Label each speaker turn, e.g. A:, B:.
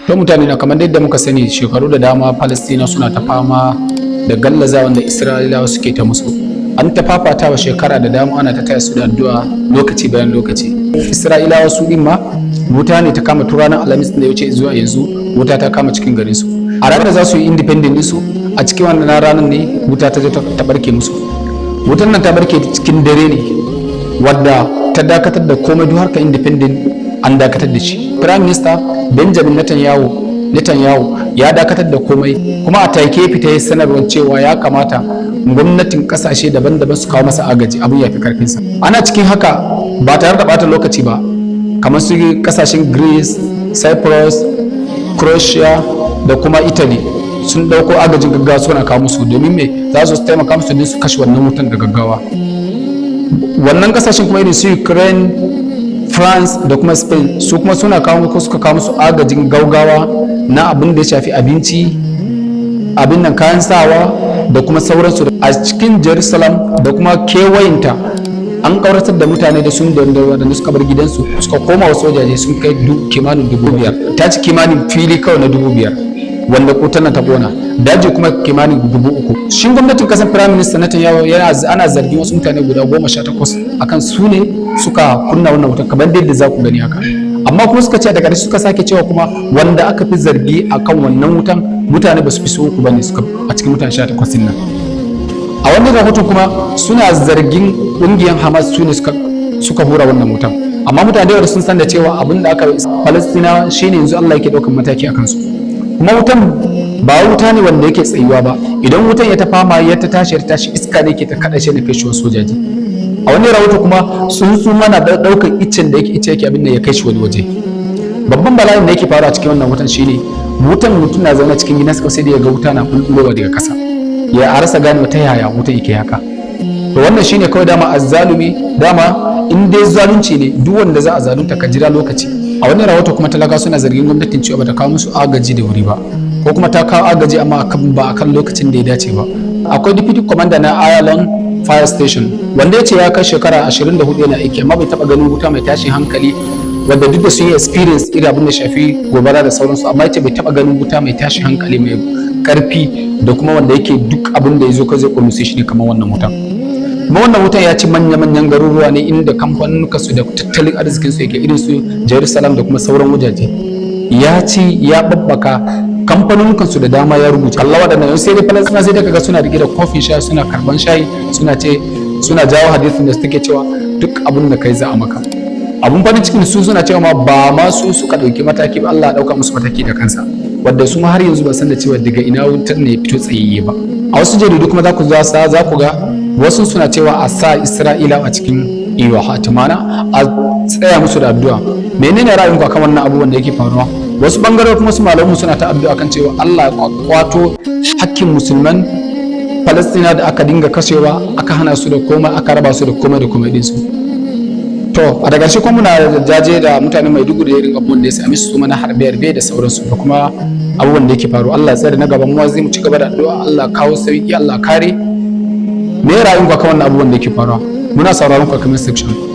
A: To mutane na, kamar yadda muka sani, shekaru da dama Palestina suna ta fama da gallazawan da Isra'ilawa suke ta musu. An ta fafatawa shekara da dama, ana ta taya su da addu'a lokaci bayan lokaci. Isra'ilawa su din ma wuta ne ta kama tun ranar Alhamis da ya wuce zuwa yanzu, wuta ta kama cikin garin su. A ranar da za su yi independent su, a cikin wannan ranar ne wuta ta zo ta barke musu. Wutan nan ta barke cikin dare ne, wadda ta dakatar da komai, duk harkar independent an dakatar da shi. Prime Minister Benjamin Netanyahu ya dakatar da komai, kuma a take fita ya sanarwar cewa ya kamata gwamnatin kasashe daban-daban su kawo masa agaji, abin ya fi karfinsa. Ana cikin haka, ba tare da bata lokaci ba, kamar su kasashen Greece, Cyprus, Croatia da kuma Italy sun dauko agajin gaggawa suna kawo musu. Domin me? Za su taimaka musu don su kashe wannan wutan da gaggawa. Wannan kasashen kuma irin su Ukraine, France da kuma Spain, su kuma suna kawo ko suka kawo musu agajin gaugawa na abin da ya shafi abinci, abin nan, kayan sawa da kuma sauransu. A cikin Jerusalem da kuma kewayenta an kauratar da mutane da sun da da suka bar gidansu suka koma wasu wajaje, sun kai kimanin 5,000. Ta ci kimanin fili kawai na 5,000 wanda wutan nan ta kona, daji kuma kimanin 3,000. Shin gwamnatin kasar Prime Minister Netanyahu yana ana zargin wasu mutane guda 18 akan su ne suka kunna wannan wutan, kamar yadda za ku gani haka. Amma kuma suka ce, daga suka sake cewa kuma wanda aka fi zargi akan wannan wutan, mutane ba su fi su uku bane suka a cikin mutane 18 nan. A wannan rahoton kuma suna zargin ƙungiyar Hamas, su ne suka hura wannan wutan. Amma mutane da sun san da cewa abin da aka Falastinawa shine yanzu Allah yake ɗaukar mataki a kansu. Kuma wutan ba wuta ne wanda yake tsayuwa ba. Idan wutan ya ta fama, ya ta tashi, ya ta tashi, iska ne ke ta kada shi ne kai shi wasu wajaje. A wani rahoto kuma tsuntsu mana ɗaukar iccen da yake icce yake abin da ya kai shi wani waje. Babban bala'in da yake faruwa a cikin wannan wutan shine wutan, mutum na zaune cikin gidansa sai da ya ga wuta na bulbulowa daga ƙasa, ya a rasa gane ta yaya wutan yake haka. To wannan shine kawai dama azzalumi, dama in dai zalunci ne, duk wanda za a zalunta ka jira lokaci. A wannan rahoto kuma talaka suna zargin gwamnatin cewa bata kawo musu agaji da wuri ba, ko kuma ta kawo agaji amma akan ba akan lokacin da ya dace ba. Akwai deputy commander na Ayalon Fire Station wanda ya ce ya kai shekara 24 yana aiki, amma bai taba ganin wuta mai tashin hankali, wanda duk da sun yi experience irin abin da shafi gobara da sauransu, amma ya ce bai taba ganin wuta mai tashin hankali, mai karfi, da kuma wanda yake duk abin da ya zo ka zai kurmusi shi ne kamar wannan wutan. Kuma wannan wutan ya ci manya-manyan garuruwa ne inda kamfanuka su da tattalin arzikin su yake, irin su Jerusalem da kuma sauran wajaje. Ya ci, ya babbaka kamfanonukan su da dama, ya rubuta Allah waɗannan. Sai dai Falastina sai dai kaga suna rike da kofin shayi, suna karban shayi, suna ce suna jawo hadisin da suke cewa duk abin da kai za a maka. Abun farin cikin su, suna cewa ma ba ma su suka ɗauki mataki ba, Allah ya ɗauka musu mataki da kansa, wadda su ma har yanzu ba san da cewa daga ina wutar ne ya fito tsayayye ba. A wasu jaridu kuma za ku ga wasu suna cewa a sa Isra'ila a cikin iwa hatimana, a tsaya musu da addu'a. Menene ra'ayinku akan wannan abubuwan da yake faruwa? Wasu bangarori kuma su malamu suna ta addu'a kan cewa Allah ya kwato hakkin musulman Falastina da aka dinga kashewa, aka hana su da komai, aka raba su da komai da komai ɗinsu. To a daga ƙarshe kuma muna jaje da mutanen Maiduguri da irin abubuwan da ya sami su mana, harbe-harbe da sauransu da kuma abubuwan da yake faru. Allah ya tsare na gaban mu, zai mu ci gaba da addu'a, Allah kawo sauki, Allah kare. Me ra'ayin ku akan wannan abubuwan da yake faruwa? Muna sauraron ku a comment section.